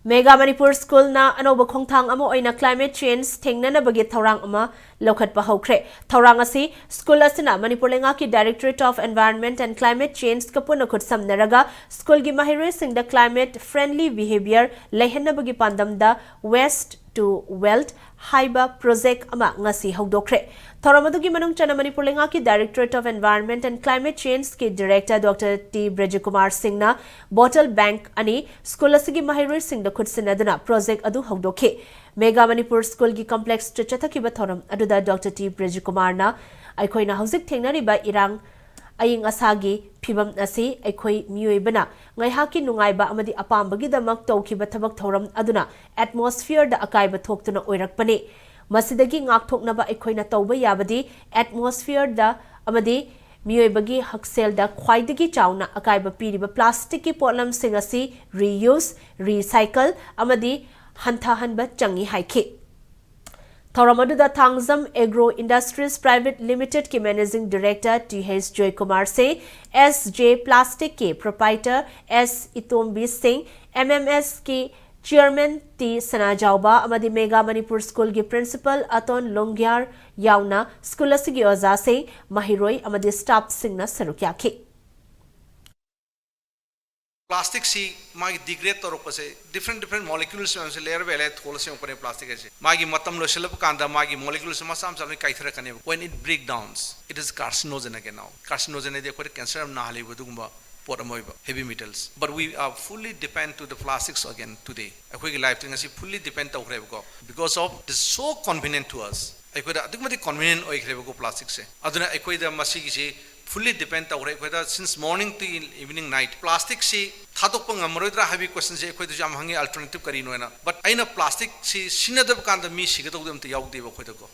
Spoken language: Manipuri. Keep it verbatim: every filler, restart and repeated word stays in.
Mega Manipur School ꯅ ꯑꯅꯧꯕ ꯈꯣꯡꯊꯥꯡ ꯑꯃ ꯑꯣꯏꯅ climate change ꯊꯦꯡꯅꯅꯕꯒꯤ ꯊꯧꯔꯥꯡ ꯑꯃ ꯂꯧꯈꯠꯄ ꯍꯧꯈ꯭ꯔꯦ꯫ ꯊꯧꯔꯥꯡ ꯑꯁꯤ ꯁ꯭ꯀꯨꯜ ꯑꯁꯤꯅ ꯃꯅꯤꯄꯨꯔ ꯂꯩꯉꯥꯛꯀꯤ Directorate of Environment and Climate Change ꯀ ꯄꯨꯟꯅ ꯈꯨꯠꯁꯝꯅꯔꯒ ꯁ꯭ꯀꯨꯜꯒꯤ ꯃꯍꯩꯔꯣꯏꯁꯤꯡꯗ climate friendly behavior ꯂꯩꯍꯟꯅꯕꯒꯤ ꯄꯥꯟꯗꯝꯗ Waste to Wealth ꯍꯥꯏꯕ ꯄ꯭ꯔꯣꯖꯦꯛ ꯑꯃ ꯉꯁꯤ ꯍꯧꯗꯣꯛꯈ꯭ꯔꯦ꯫ ꯊꯧꯔꯝ ꯑꯗꯨꯒꯤ ꯃꯅꯨꯡ ꯆꯟꯅ ꯃꯅꯤꯄꯨꯔ ꯂꯩꯉꯥꯛꯀꯤ Directorate of Environment and Climate Change ꯀꯤ Director Doctor T ꯕ꯭ꯔꯖꯀꯨꯃꯥꯔ ꯁꯤꯡꯅ bottle bank ꯑꯅꯤ ꯁ꯭ꯀꯨꯜ ꯑꯁꯤꯒꯤ ꯃꯍꯩꯔꯣꯏꯁꯤꯡꯗ ꯈꯨꯠꯁꯤꯟꯅꯗꯨꯅ ꯄ꯭ꯔꯣꯖꯦꯛ ꯑꯗꯨ ꯍꯧꯗꯣꯛꯈꯤ꯫ Mega Manipur School ꯒꯤ complex ꯇ ꯆꯠꯊꯈꯤꯕ ꯊꯧꯔꯝ ꯑꯗꯨꯗ Doctor T ꯕ꯭ꯔꯖꯀꯨꯃꯥꯔꯅ ꯑꯩꯈꯣꯏꯅ ꯍꯧꯖꯤꯛ ꯊꯦꯡꯅꯔꯤꯕ ꯏꯔꯥꯡ ꯑꯏꯪ ꯑꯁꯥꯒꯤ ꯐꯤꯚꯝ ꯑꯁꯤ ꯑꯩꯈꯣꯏ ꯃꯤꯑꯣꯏꯕꯅ ꯉꯥꯏꯍꯥꯛꯀꯤ ꯅꯨꯡꯉꯥꯏꯕ ꯑꯃꯗꯤ ꯑꯄꯥꯝꯕꯒꯤꯗꯃꯛ ꯇꯧꯈꯤꯕ ꯊꯕꯛ ꯊꯧꯔꯝ ꯑꯗꯨꯅ atmosphere ꯗ ꯑꯀꯥꯏꯕ ꯊꯣꯛꯇꯨꯅ ꯑꯣꯏꯔꯛꯄꯅꯤ꯫ ꯃꯁꯤꯗꯒꯤ ꯉꯥꯛꯊꯣꯛꯅꯕ ꯑꯩꯈꯣꯏꯅ ꯇꯧꯕ ꯌꯥꯕꯗꯤ atmosphere ꯗ ꯑꯃꯗꯤ ꯃꯤꯑꯣꯏꯕꯒꯤ ꯍꯛꯁꯦꯜꯗ ꯈ꯭ꯋꯥꯏꯗꯒꯤ ꯆꯥꯎꯅ ꯑꯀꯥꯏꯕ ꯄꯤꯔꯤꯕ plastic ꯀꯤ ꯄꯣꯠꯂꯝꯁꯤꯡ ꯑꯁꯤ reuse, recycle ꯑꯃꯗꯤ ꯍꯟꯊꯍꯟꯕ ꯆꯪꯏ ꯍꯥꯏꯈꯤ꯫ ꯊꯧꯔꯝ ꯑꯗꯨꯗ Thangjam Agro Industries Private Limited ꯀꯤ Managing Director T H Joykumar ꯁꯤꯡ, S J Plastic ꯀꯤ Proprietor S ꯏꯇꯣꯝꯕꯤ ꯁꯤꯡ, M M S ꯀꯤ Chairman T ꯁꯅꯥꯖꯥꯎꯕ ꯑꯃꯗꯤ Mega Manipur School ꯒꯤ Principal ꯑꯇꯣꯟ ꯂꯣꯡꯒ꯭ꯌꯥꯔ ꯌꯥꯎꯅ ꯁ꯭ꯀꯨꯜ ꯑꯁꯤꯒꯤ ꯑꯣꯖꯥꯁꯤꯡ, ꯃꯍꯩꯔꯣꯏ ꯑꯃꯗꯤ staff ꯁꯤꯡꯅ ꯁꯔꯨꯛ ꯌꯥꯈꯤ꯫ Plastic ꯁꯤ ꯃꯥꯒꯤ degrade ꯇꯧꯔꯛꯄꯁꯦ different different molecules ꯃꯌꯥꯝꯁꯦ layer by layer ꯊꯣꯜꯂ ꯁꯦꯝꯃꯛꯄꯅꯦ plastic ꯍꯥꯏꯁꯦ꯫ ꯃꯥꯒꯤ ꯃꯇꯝ ꯂꯣꯏꯁꯤꯜꯂꯛꯄ ꯀꯥꯟꯗ ꯃꯥꯒꯤ molecules ꯃꯆꯥ ꯃꯆꯥ ꯂꯣꯏ ꯀꯥꯏꯊꯔꯛꯀꯅꯦꯕ꯫ When it break downs, it is carcinogen again now. Carcinogen ꯍꯥꯏꯗꯤ ꯑꯩꯈꯣꯏꯗ cancer ꯌꯥꯝ ꯅꯥꯍꯜꯂꯤꯕ ꯑꯗꯨꯒꯨꯝꯕ ꯄꯣꯠ ꯑꯃ ꯑꯣꯏꯕ heavy metals. But we are fully depend to the plastics again today. ꯑꯩꯈꯣꯏꯒꯤ life ꯇ ꯉꯁꯤ fully depend ꯇꯧꯈ꯭ꯔꯦꯕꯀꯣ, because of it is so convenient to us. ꯑꯩꯈꯣꯏꯗ ꯑꯗꯨꯛꯀꯤ ꯃꯇꯤꯛ convenient ꯑꯣꯏꯈ꯭ꯔꯦꯕꯀꯣ plastic ꯁꯦ꯫ ꯑꯗꯨꯅ ꯑꯩꯈꯣꯏꯗ ꯃꯁꯤꯒꯤꯁꯤ fully depend ꯇꯧꯈ꯭ꯔꯦ꯫ ꯑꯩꯈꯣꯏꯗ since morning to evening night plastic ꯁꯤ ꯊꯥꯗꯣꯛꯄ ꯉꯝꯃꯔꯣꯏꯗ꯭ꯔꯥ ꯍꯥꯏꯕꯒꯤ question ꯁꯦ ꯑꯩꯈꯣꯏꯗꯁꯨ ꯌꯥꯝ ꯍꯪꯉꯤ, alternative ꯀꯔꯤꯅꯣ ꯍꯥꯏꯅ꯫ But ꯑꯩꯅ plastic ꯁꯤ ꯁꯤꯖꯤꯟꯅꯗꯕ ꯀꯥꯟꯗ ꯃꯤ ꯁꯤꯒꯗꯧꯕꯗꯤ ꯑꯝꯇ ꯌꯥꯎꯗꯦꯕ ꯑꯩꯈꯣꯏꯗꯀꯣ꯫